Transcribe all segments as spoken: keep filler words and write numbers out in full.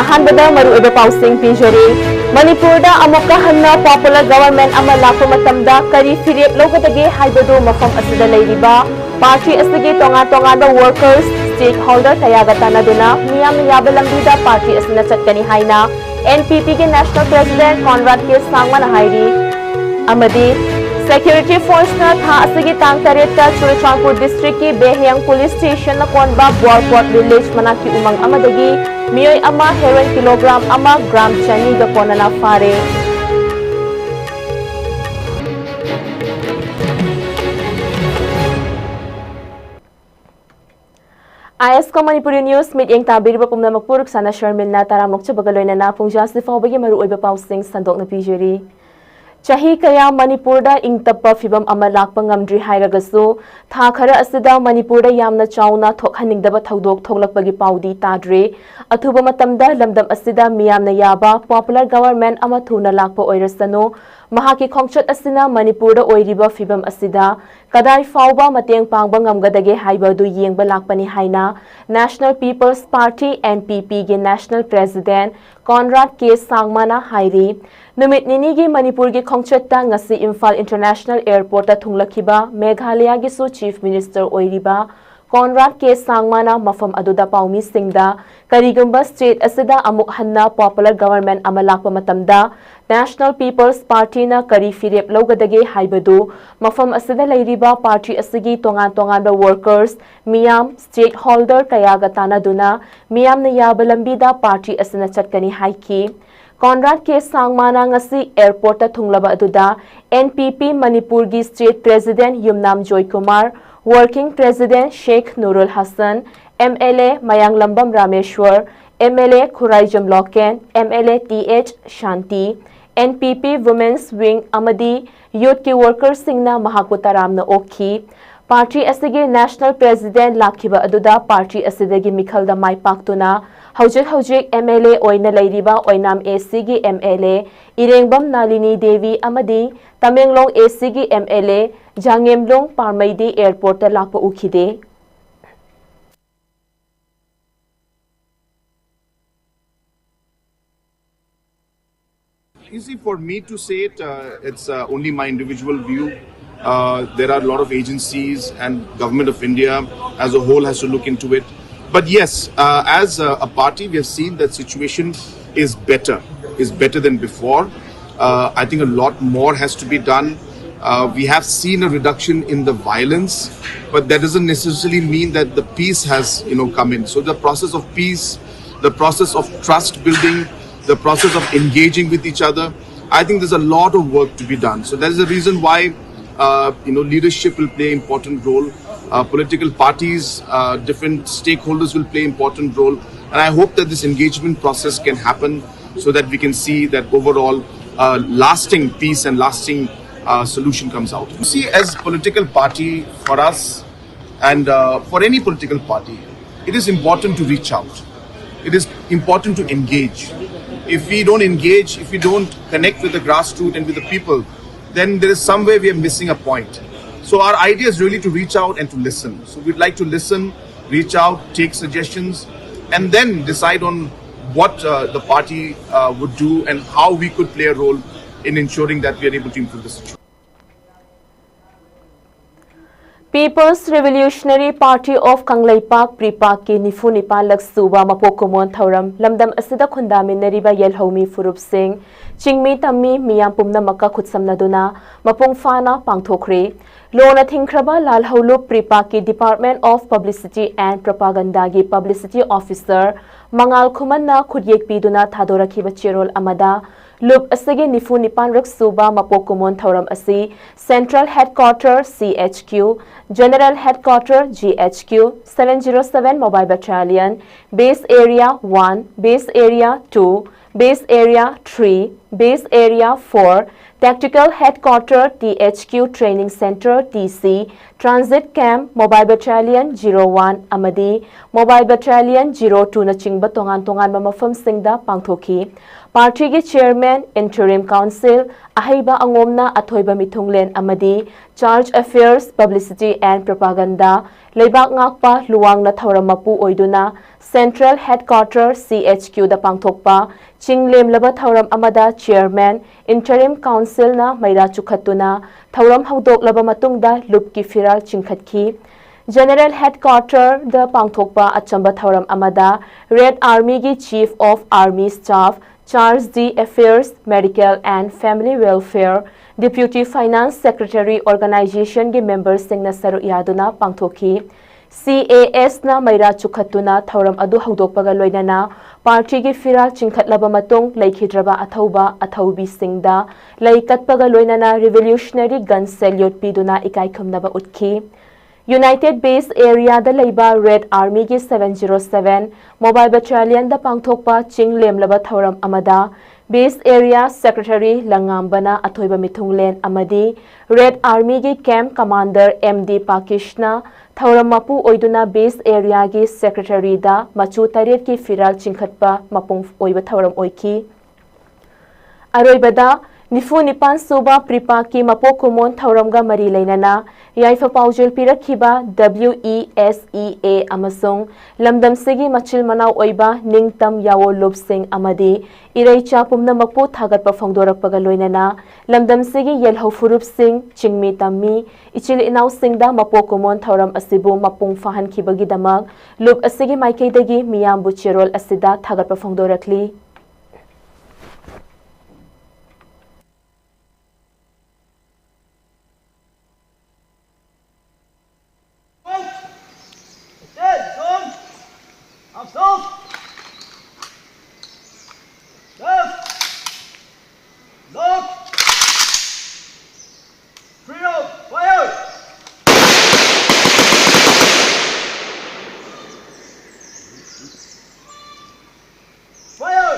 ꯑꯍꯥꯟꯕꯗ ꯃꯔꯨꯑꯣꯏꯕ ꯄꯥꯎꯁꯤꯡ ꯄꯤꯖꯔꯤ꯫ ꯃꯅꯤꯄꯨꯔꯗ ꯑꯃꯨꯛꯀ ꯍꯟꯅ popular government ꯑꯃ ꯂꯥꯛꯄ ꯃꯇꯝꯗ ꯀꯔꯤ ꯐꯤꯔꯦꯞ ꯂꯧꯒꯗꯒꯦ ꯍꯥꯏꯕꯗꯨ ꯃꯐꯝ ꯑꯁꯤꯗ ꯂꯩꯔꯤꯕ party ꯑꯁꯤꯒꯤ ꯇꯣꯉꯥꯟ ꯇꯣꯉꯥꯟꯕ workers, stakeholder ꯀꯌꯥꯒ ꯇꯥꯟꯅꯗꯨꯅ ꯃꯤꯌꯥꯝꯅ ꯌꯥꯕ ꯂꯝꯕꯤꯗ party ꯑꯁꯤꯅ ꯆꯠꯀꯅꯤ ꯍꯥꯏꯅ N P P ꯒꯤ national president Conrad K ꯁꯥꯡꯃꯅ ꯍꯥꯏꯔꯤ꯫ ꯑꯃꯗꯤ security force ꯅ ꯊꯥ ꯑꯁꯤꯒꯤ ꯇꯥꯡ ꯇꯔꯦꯠꯇ ꯆꯨꯔꯆꯥꯟꯄꯨꯔ district ꯀꯤ ꯕꯦꯍꯌꯪ police station ꯅ ꯀꯣꯟꯕ ꯕꯣꯔꯄꯣꯠ village ꯃꯅꯥꯛꯀꯤ ꯎꯃꯪ ꯑꯃꯗꯒꯤ ꯃꯤꯑꯣꯏ ꯑꯃ heroin kilogram ꯑꯃ gram ꯆꯅꯤꯒ ꯀꯣꯟꯅꯅ ꯐꯥꯔꯦ꯫ I S ꯀꯣ ꯃꯅꯤꯄꯨꯔꯤ news ꯃꯤꯠꯌꯦꯡ ꯇꯥꯕꯤꯔꯤꯕ ꯄꯨꯝꯅꯃꯛꯄꯨ ꯔꯨꯛꯁꯥꯅꯥ ꯁꯔꯃꯤꯟꯅ ꯇꯔꯥꯝꯅ ꯑꯣꯛꯆꯕꯒ ꯂꯣꯏꯅꯅ ꯄꯨꯡꯖꯥ ꯑꯁꯤ ꯐꯥꯎꯕꯒꯤ ꯃꯔꯨꯑꯣꯏꯕ ꯄꯥꯎꯁꯤꯡ ꯁꯟꯗꯣꯛꯅ ꯄꯤꯖꯔꯤ꯫ ꯆꯍꯤ ꯀꯌꯥ ꯃꯅꯤꯄꯨꯔꯗ ꯏꯪ ꯇꯞꯄ ꯐꯤꯕꯝ ꯑꯃ ꯂꯥꯛꯄ ꯉꯝꯗ꯭ꯔꯤ ꯍꯥꯏꯔꯒꯁꯨ, ꯊꯥ ꯈꯔ ꯑꯁꯤꯗ ꯃꯅꯤꯄꯨꯔꯗ ꯌꯥꯝꯅ ꯆꯥꯎꯅ ꯊꯣꯛꯍꯟꯅꯤꯡꯗꯕ ꯊꯧꯗꯣꯛ ꯊꯣꯛꯂꯛꯄꯒꯤ ꯄꯥꯎꯗꯤ ꯇꯥꯗ꯭ꯔꯤ꯫ ꯑꯊꯨꯕ ꯃꯇꯝꯗ ꯂꯝꯗꯝ ꯑꯁꯤꯗ ꯃꯤꯌꯥꯝꯅ ꯌꯥꯕ popular government ꯑꯃ ꯊꯨꯅ ꯂꯥꯛꯄ ꯑꯣꯏꯔꯁꯅꯨ, ꯃꯍꯥꯛꯀꯤ ꯈꯣꯡꯆꯠ ꯑꯁꯤꯅ ꯃꯅꯤꯄꯨꯔꯗ ꯑꯣꯏꯔꯤꯕ ꯐꯤꯕꯝ ꯑꯁꯤꯗ ꯀꯗꯥꯏ ꯐꯥꯎꯕ ꯃꯇꯦꯡ ꯄꯥꯡꯕ ꯉꯝꯒꯗꯒꯦ ꯍꯥꯏꯕ ꯑꯗꯨ ꯌꯦꯡꯕ ꯂꯥꯛꯄꯅꯤ ꯍꯥꯏꯅ National People's Party, N P P ꯒꯤ national president Conrad K ꯁꯥꯡꯃꯥꯅ ꯍꯥꯏꯔꯤ꯫ ꯅꯨꯃꯤꯠ ꯅꯤꯅꯤꯒꯤ ꯃꯅꯤꯄꯨꯔꯒꯤ ꯈꯣꯡꯆꯠꯇ ꯉꯁꯤ ꯏꯝꯐꯥꯜ International Airport ꯇ ꯊꯨꯡꯂꯈꯤꯕ ꯃꯦꯘꯥꯂꯌꯥꯒꯤꯁꯨ Chief Minister ꯑꯣꯏꯔꯤꯕ Conrad K ꯁꯥꯡꯃꯥꯅ ꯃꯐꯝ ꯑꯗꯨꯗ ꯄꯥꯎꯃꯤꯁꯤꯡꯗ ꯀꯔꯤꯒꯨꯝꯕ state ꯑꯁꯤꯗ ꯑꯃꯨꯛ ꯍꯟꯅ popular government ꯑꯃ ꯂꯥꯛꯄ ꯃꯇꯝꯗ National People's Party ꯅ ꯀꯔꯤ ꯐꯤꯔꯦꯞ ꯂꯧꯒꯗꯒꯦ ꯍꯥꯏꯕꯗꯨ ꯃꯐꯝ ꯑꯁꯤꯗ ꯂꯩꯔꯤꯕ party ꯑꯁꯤꯒꯤ ꯇꯣꯉꯥꯟ ꯇꯣꯉꯥꯟꯕ workers, ꯃꯤꯌꯥꯝ, stakeholder ꯀꯌꯥꯒ ꯇꯥꯟꯅꯗꯨꯅ ꯃꯤꯌꯥꯝꯅ ꯌꯥꯕ ꯂꯝꯕꯤꯗ party ꯑꯁꯤꯅ ꯆꯠꯀꯅꯤ ꯍꯥꯏꯈꯤ꯫ Conrad K ꯁꯥꯡꯃꯥꯅ ꯉꯁꯤ airport ꯇ ꯊꯨꯡꯂꯕ ꯑꯗꯨꯗ N P P ꯃꯅꯤꯄꯨꯔꯒꯤ state president Yumnam Joykumar, working president Sheikh Nurul Hasan, M L A Mayanglambam Rameshwar, M L A Khuraijam Loken, M L A T H Shanti, N P P Women's Wing ꯑꯃꯗꯤ youth ꯀꯤ worker ꯁꯤꯡꯅ ꯃꯍꯥꯛꯄꯨ ꯇꯔꯥꯝꯅ ꯑꯣꯛꯈꯤ꯫ Party ꯑꯁꯤꯒꯤ national president ꯂꯥꯛꯈꯤꯕ ꯑꯗꯨꯗ party ꯑꯁꯤꯗꯒꯤ ꯃꯤꯈꯜꯗ ꯃꯥꯏ ꯄꯥꯛꯇꯨꯅ ꯍꯧꯖꯤꯛ ꯍꯧꯖꯤꯛ M L A ꯑꯣꯏꯅ ꯂꯩꯔꯤꯕ ꯑꯣꯏꯅꯥꯝ A C ꯒꯤ M L A ꯏꯔꯦꯡꯕꯝ ꯅꯥꯂꯤꯅꯤ ꯗꯦꯕꯤ ꯑꯃꯗꯤ ꯇꯃꯦꯡꯂꯣꯡ A C ꯒꯤ M L A ꯖꯥꯡꯉꯦꯝꯂꯣꯡ ꯄꯥꯔꯃꯩꯗꯤ airport ꯇ ꯂꯥꯛꯄ ꯎꯈꯤꯗꯦ꯫ You see, for me to say it, uh, it's uh, only my individual view. Uh, there are a lot of agencies and government of India as a whole has to look into it. But yes, uh, as a, a party, we have seen that situation is better, is better than before. Uh, I think a lot more has to be done. Uh, we have seen a reduction in the violence, but that doesn't necessarily mean that the peace has, you know, come in. So the process of peace, the process of trust building, the process of engaging with each other, I think there's a lot of work to be done. So that is the reason why, uh, you know, leadership will play an important role. Uh, political parties, uh, different stakeholders will play an important role. And I hope that this engagement process can happen so that we can see that overall uh, lasting peace and lasting uh, solution comes out. You see, as political party, for us and uh, for any political party, it is important to reach out. It is important to engage. If we don't engage, if we don't connect with the grassroots and with the people, then there is somewhere we are missing a point. So our idea is really to reach out and to listen. So we'd like to listen, reach out, take suggestions, and then decide on what uh, the party uh, would do and how we could play a role in ensuring that we are able to improve the situation. People's Revolutionary Party of Kangleipak ꯄ꯭ꯔꯤꯄꯥꯛꯀꯤ ꯅꯤꯐꯨ ꯅꯤꯄꯥꯟꯂꯛ ꯁꯨꯕ ꯃꯄꯣꯛ ꯀꯨꯝꯑꯣꯟ ꯊꯧꯔꯝ ꯂꯝꯗꯝ ꯑꯁꯤꯗ ꯈꯨꯟꯗꯥꯃꯤꯟꯅꯔꯤꯕ ꯌꯦꯜꯍꯧꯃꯤ ꯐꯨꯔꯨꯞꯁꯤꯡ, ꯆꯤꯡꯃꯤ ꯇꯝꯃꯤ ꯃꯤꯌꯥꯝ ꯄꯨꯝꯅꯃꯛꯀ ꯈꯨꯠꯁꯝꯅꯗꯨꯅ ꯃꯄꯨꯡ ꯐꯥꯅ ꯄꯥꯡꯊꯣꯛꯈ꯭ꯔꯦ꯫ ꯂꯣꯅ ꯊꯤꯡꯈ꯭ꯔꯕ ꯂꯥꯜꯍꯧꯂꯨꯞ ꯄ꯭ꯔꯤꯄꯥꯛꯀꯤ Department of Publicity and Propaganda ꯒꯤ Publicity Officer ꯃꯉꯥꯜ ꯈꯨꯃꯟꯅ ꯈꯨꯠꯌꯦꯛ ꯄꯤꯗꯨꯅ ꯊꯥꯗꯣꯔꯛꯈꯤꯕ ꯆꯦꯔꯣꯜ ꯑꯃꯗ, ꯂꯨꯞ ꯑꯁꯤꯒꯤ ꯅꯤꯐꯨ ꯅꯤꯄꯥꯟꯔꯛ ꯁꯨꯕ ꯃꯄꯣꯛ ꯀꯨꯝꯑꯣꯟ ꯊꯧꯔꯝ ꯑꯁꯤ Central Headquarter, C H Q, General Headquarter, G H Q, seven zero seven Mobile Battalion, Base Area one, Base Area two, Base Area three, Base Area four, Tactical Headquarter, T H Q, Training Center, T C, Transit Camp, Mobile Battalion zero one ꯑꯃꯗꯤ Mobile Battalion zero two ꯅꯆꯤꯡꯕ ꯇꯣꯉꯥꯟ ꯇꯣꯉꯥꯟꯕ ꯃꯐꯝꯁꯤꯡꯗ ꯄꯥꯡꯊꯣꯛꯈꯤ꯫ Party ꯒꯤ Chairman, Interim Council, ꯑꯍꯩꯕ ꯑꯉꯣꯝꯅ ꯑꯊꯣꯏꯕ ꯃꯤꯊꯨꯡꯂꯦꯟ ꯑꯃꯗꯤ Charge Affairs, Publicity and Propaganda, ꯂꯩꯕꯥꯛ ꯉꯥꯛꯄ ꯂꯨꯋꯥꯡꯅ ꯊꯧꯔꯝ ꯃꯄꯨ ꯑꯣꯏꯗꯨꯅ Central Headquarter, C H Q ꯗ ꯄꯥꯡꯊꯣꯛꯄ ꯆꯤꯡ ꯂꯦꯝꯂꯕ ꯊꯧꯔꯝ ꯑꯃꯗ Chairman, Interim Council ꯅ ꯃꯩꯔꯥ ꯆꯨꯈꯠꯇꯨꯅ ꯊꯧꯔꯝ ꯍꯧꯗꯣꯛꯂꯕ ꯃꯇꯨꯡꯗ ꯂꯨꯞꯀꯤ ꯐꯤꯔꯥꯜ ꯆꯤꯡꯈꯠꯈꯤ꯫ General Headquarter ꯗ ꯄꯥꯡꯊꯣꯛꯄ ꯑꯆꯝꯕ ꯊꯧꯔꯝ ꯑꯃꯗ Red Army ꯒꯤ Chief of Army Staff, Charge D Affairs, Medical and Family Welfare, Deputy Finance Secretary, Organization ꯒꯤ member ꯁꯤꯡꯅ ꯁꯔꯨꯛ ꯌꯥꯗꯨꯅ ꯄꯥꯡꯊꯣꯛꯈꯤ꯫ C A S ꯅ ꯃꯩꯔꯥ ꯆꯨꯈꯠꯇꯨꯅ ꯊꯧꯔꯝ ꯑꯗꯨ ꯍꯧꯗꯣꯛꯄꯒ ꯂꯣꯏꯅꯅ party ꯒꯤ ꯐꯤꯔꯥꯜ ꯆꯤꯡꯈꯠꯂꯕ ꯃꯇꯨꯡ ꯂꯩꯈꯤꯗ꯭ꯔꯕ ꯑꯊꯧꯕ ꯑꯊꯧꯕꯤꯁꯤꯡꯗ ꯂꯩ ꯀꯠꯄꯒ ꯂꯣꯏꯅꯅ Revolutionary Gun Salute ꯄꯤꯗꯨꯅ ꯏꯀꯥꯏ ꯈꯨꯝꯅꯕ ꯎꯠꯈꯤ꯫ United Base Area ꯗ ꯂꯩꯕ Red Army ꯒꯤ seven zero seven Mobile Battalion ꯗ ꯄꯥꯡꯊꯣꯛꯄ ꯆꯤꯡ ꯂꯦꯝꯂꯕ ꯊꯧꯔꯝ ꯑꯃꯗ Base Area Secretary ꯂꯪꯉꯥꯝꯕꯅ ꯑꯊꯣꯏꯕ ꯃꯤꯊꯨꯡꯂꯦꯟ ꯑꯃꯗꯤ Red Army ꯒꯤ Camp Commander M D ꯄꯥꯀꯤꯁꯅ ꯊꯧꯔꯝ ꯃꯄꯨ ꯑꯣꯏꯗꯨꯅ Base Area ꯒꯤ Secretary ꯗ ꯃꯆꯨ ꯇꯔꯦꯠꯀꯤ ꯐꯤꯔꯥꯜ ꯆꯤꯡꯈꯠꯄ ꯃꯄꯨꯡ ꯑꯣꯏꯕ ꯊꯧꯔꯝ ꯑꯣꯏꯈꯤ꯫ ꯑꯔꯣꯏꯕꯗ, ꯅꯤꯐꯨ ꯅꯤꯄꯥꯟ ꯁꯨꯕ ꯄ꯭ꯔꯤꯄꯥꯛꯀꯤ ꯃꯄꯣꯛ ꯀꯨꯝꯑꯣꯟ ꯊꯧꯔꯝꯒ ꯃꯔꯤ ꯂꯩꯅꯅ ꯌꯥꯏꯐ ꯄꯥꯎꯖꯦꯜ ꯄꯤꯔꯛꯈꯤꯕ W E S E A ꯑꯃꯁꯨꯡ ꯂꯝꯗꯝꯁꯤꯒꯤ ꯃꯆꯤꯜ ꯃꯅꯥꯎ ꯑꯣꯏꯕ ꯅꯤꯡꯇꯝ ꯌꯥꯑꯣ ꯂꯨꯞꯁꯤꯡ ꯑꯃꯗꯤ ꯏꯔꯩꯆꯥ ꯄꯨꯝꯅꯃꯛꯄꯨ ꯊꯥꯒꯠꯄ ꯐꯣꯡꯗꯣꯔꯛꯄꯒ ꯂꯣꯏꯅꯅ ꯂꯝꯗꯝꯁꯤꯒꯤ ꯌꯦꯜꯍꯧ ꯐꯨꯔꯨꯞꯁꯤꯡ, ꯆꯤꯡꯃꯤ ꯇꯝꯃꯤ, ꯏꯆꯤꯜ ꯏꯅꯥꯎꯁꯤꯡꯗ ꯃꯄꯣꯛ ꯀꯨꯝꯑꯣꯟ ꯊꯧꯔꯝ ꯑꯁꯤꯕꯨ ꯃꯄꯨꯡ ꯐꯥꯍꯟꯈꯤꯕꯒꯤꯗꯃꯛ ꯂꯨꯞ ꯑꯁꯤꯒꯤ ꯃꯥꯏꯀꯩꯗꯒꯤ ꯃꯤꯌꯥꯝꯕꯨ ꯆꯦꯔꯣꯜ ꯑꯁꯤꯗ ꯊꯥꯒꯠꯄ ꯐꯣꯡꯗꯣꯔꯛꯂꯤ꯫ Attention! Assault! Left! Lock! Clear out! Fire! Fire!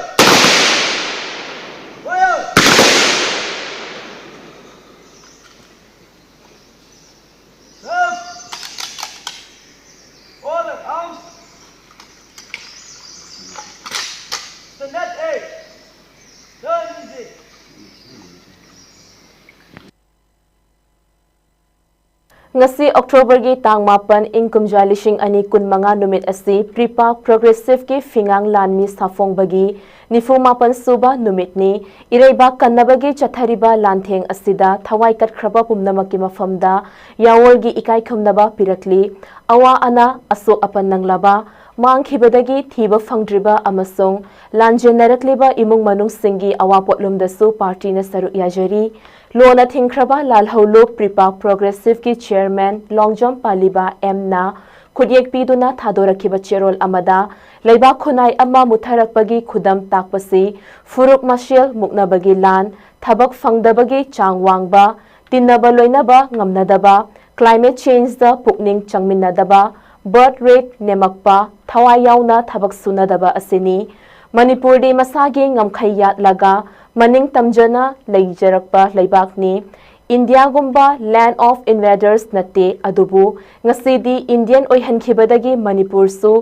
ꯉꯁꯤ October ꯒꯤ ꯇꯥꯡ ꯃꯥꯄꯟ, ꯏꯪ ꯀꯨꯝꯖꯥ ꯂꯤꯁꯤꯡ ꯑꯅꯤ ꯀꯨꯟꯃꯉꯥ ꯅꯨꯃꯤꯠ ꯑꯁꯤ PREPAK Progressive ꯀꯤ ꯐꯤꯉꯥꯡ ꯂꯥꯟꯃꯤ ꯁꯥꯐꯣꯡꯕꯒꯤ ꯅꯤꯐꯨ ꯃꯥꯄꯟ ꯁꯨꯕ ꯅꯨꯃꯤꯠꯅꯤ꯫ ꯏꯔꯩꯕꯥꯛ ꯀꯟꯅꯕꯒꯤ ꯆꯠꯊꯔꯤꯕ ꯂꯥꯟꯊꯦꯡ ꯑꯁꯤꯗ ꯊꯋꯥꯏ ꯀꯠꯈ꯭ꯔꯕ ꯄꯨꯝꯅꯃꯛꯀꯤ ꯃꯐꯝꯗ ꯌꯥꯑꯣꯔꯒꯤ ꯏꯀꯥꯏ ꯈꯨꯝꯅꯕ ꯄꯤꯔꯛꯂꯤ꯫ ꯑꯋꯥ ꯑꯅꯥ, ꯑꯁꯣꯛ ꯑꯄꯟ ꯅꯪꯂꯕ, ꯃꯥꯡꯈꯤꯕꯗꯒꯤ ꯊꯤꯕ ꯐꯪꯗ꯭ꯔꯤꯕ ꯑꯃꯁꯨꯡ ꯂꯥꯟꯖꯦꯟꯅꯔꯛꯂꯤꯕ ꯏꯃꯨꯡ ꯃꯅꯨꯡꯁꯤꯡꯒꯤ ꯑꯋꯥ ꯄꯣꯠꯂꯨꯝꯗꯁꯨ ꯄꯥꯔꯇꯤꯅ ꯁꯔꯨꯛ ꯌꯥꯖꯔꯤ꯫ ꯂꯣꯟꯅ ꯊꯤꯡꯈ꯭ꯔꯕ ꯂꯥꯜꯍꯧꯂꯨꯞ PREPAK Progressive ꯀꯤ chairman ꯂꯣꯡꯖꯣꯝ ꯄꯥꯂꯤꯕꯥ M ꯅ ꯈꯨꯠꯌꯦꯛ ꯄꯤꯗꯨꯅ ꯊꯥꯗꯣꯔꯛꯈꯤꯕ ꯆꯦꯔꯣꯜ ꯑꯃꯗ, ꯂꯩꯕꯥꯛ ꯈꯨꯟꯅꯥꯏ ꯑꯃ ꯃꯨꯠꯊꯔꯛꯄꯒꯤ ꯈꯨꯗꯝ ꯇꯥꯛꯄꯁꯤ ꯐꯨꯔꯨꯞ ꯃꯁꯦꯜ ꯃꯨꯛꯅꯕꯒꯤ ꯂꯥꯟ, ꯊꯕꯛ ꯐꯪꯗꯕꯒꯤ ꯆꯥꯡ ꯋꯥꯡꯕ, ꯇꯤꯟꯅꯕ ꯂꯣꯏꯅꯕ ꯉꯝꯅꯗꯕ, climate change ꯗ ꯄꯨꯛꯅꯤꯡ ꯆꯪꯃꯤꯟꯅꯗꯕ, birth rate ꯅꯦꯝꯃꯛꯄ, ꯊꯋꯥꯏ ꯌꯥꯎꯅ ꯊꯕꯛ ꯁꯨꯅꯗꯕ ꯑꯁꯤꯅꯤ꯫ ꯃꯅꯤꯄꯨꯔꯗꯤ ꯃꯁꯥꯒꯤ ꯉꯝꯈꯩ ꯌꯥꯠꯂꯒ ꯃꯅꯤꯡ ꯇꯝꯖꯅ ꯂꯩꯖꯔꯛꯄ ꯂꯩꯕꯥꯛꯅꯤ꯫ ꯏꯟꯗꯤꯌꯥꯒꯨꯝꯕ land of invaders ꯅꯠꯇꯦ, ꯑꯗꯨꯕꯨ ꯉꯁꯤꯗꯤ Indian ꯑꯣꯏꯍꯟꯈꯤꯕꯗꯒꯤ ꯃꯅꯤꯄꯨꯔꯁꯨ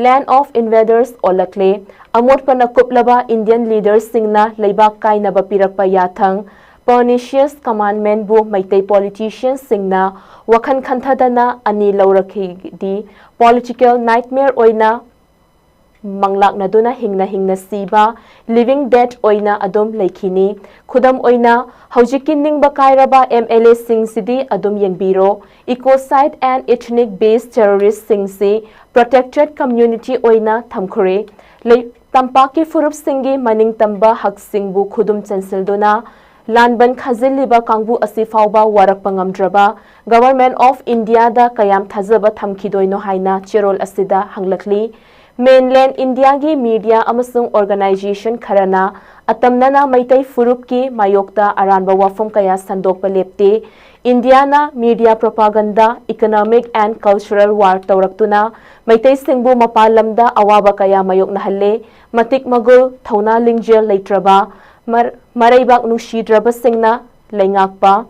land of invaders ꯑꯣꯜꯂꯛꯂꯦ꯫ ꯑꯃꯣꯠꯄꯅ ꯀꯨꯞꯂꯕ Indian leader ꯁꯤꯡꯅ ꯂꯩꯕꯥꯛ ꯀꯥꯏꯅꯕ ꯄꯤꯔꯛꯄ ꯌꯥꯊꯪ, pernicious commandment ꯕꯨ ꯃꯩꯇꯩ politician ꯁꯤꯡꯅ ꯋꯥꯈꯜ ꯈꯟꯊꯗꯅ ꯑꯅꯤ ꯂꯧꯔꯛꯈꯤꯗꯤ political nightmare ꯑꯣꯏꯅ ꯃꯪꯂꯥꯛꯅꯗꯨꯅ ꯍꯤꯡꯅ ꯍꯤꯡꯅ ꯁꯤꯕ, living dead ꯑꯣꯏꯅ ꯑꯗꯨꯝ ꯂꯩꯈꯤꯅꯤ꯫ ꯈꯨꯗꯝ ꯑꯣꯏꯅ, ꯍꯧꯖꯤꯛꯀꯤ ꯅꯤꯡꯕ ꯀꯥꯏꯔꯕ MLA ꯁꯤꯡꯁꯤꯗꯤ ꯑꯗꯨꯝ ꯌꯦꯡꯕꯤꯔꯣ꯫ Ecocide and ethnic based terrorist ꯁꯤꯡꯁꯤ protected community ꯑꯣꯏꯅ ꯊꯝꯈ꯭ꯔꯦ꯫ ꯂꯩ-, ꯇꯝꯄꯥꯛꯀꯤ ꯐꯨꯔꯨꯞꯁꯤꯡꯒꯤ ꯃꯅꯤꯡ ꯇꯝꯕ ꯍꯛꯁꯤꯡꯕꯨ ꯈꯨꯗꯨꯝ ꯆꯟꯁꯤꯜꯗꯨꯅ ꯂꯥꯟꯕꯟ ꯈꯥꯖꯤꯜꯂꯤꯕ ꯀꯥꯡꯕꯨ ꯑꯁꯤ ꯐꯥꯎꯕ ꯋꯥꯔꯛꯄ ꯉꯝꯗ꯭ꯔꯕ Government of India ꯗ ꯀꯌꯥꯝ ꯊꯥꯖꯕ ꯊꯝꯈꯤꯗꯣꯏꯅꯣ ꯍꯥꯏꯅ ꯆꯦꯔꯣꯜ ꯑꯁꯤꯗ ꯍꯪꯂꯛꯂꯤ꯫ Mainland India ꯒꯤ media ꯑꯃꯁꯨꯡ organization ꯈꯔꯅ ꯑꯇꯝꯅꯅ ꯃꯩꯇꯩ ꯐꯨꯔꯨꯞꯀꯤ ꯃꯥꯌꯣꯛꯇ ꯑꯔꯥꯟꯕ ꯋꯥꯐꯝ ꯀꯌꯥ ꯁꯟꯗꯣꯛꯄ ꯂꯦꯞꯇꯦ꯫ ꯏꯟꯗꯤꯌꯥꯅ media propaganda, economic and cultural war ꯇꯧꯔꯛꯇꯨꯅ ꯃꯩꯇꯩꯁꯤꯡꯕꯨ ꯃꯄꯥꯟ ꯂꯝꯗ ꯑꯋꯥꯕ ꯀꯌꯥ ꯃꯥꯌꯣꯛꯅꯍꯜꯂꯦ꯫ ꯃꯇꯤꯛ ꯃꯒꯨꯜ, ꯊꯧꯅꯥ ꯂꯤꯡꯖꯦꯜ ꯂꯩꯇ꯭ꯔꯕ ꯃꯔ-, ꯃꯔꯩꯕꯥꯛ ꯅꯨꯡꯁꯤꯗ꯭ꯔꯕꯁꯤꯡꯅ ꯂꯩꯉꯥꯛꯄ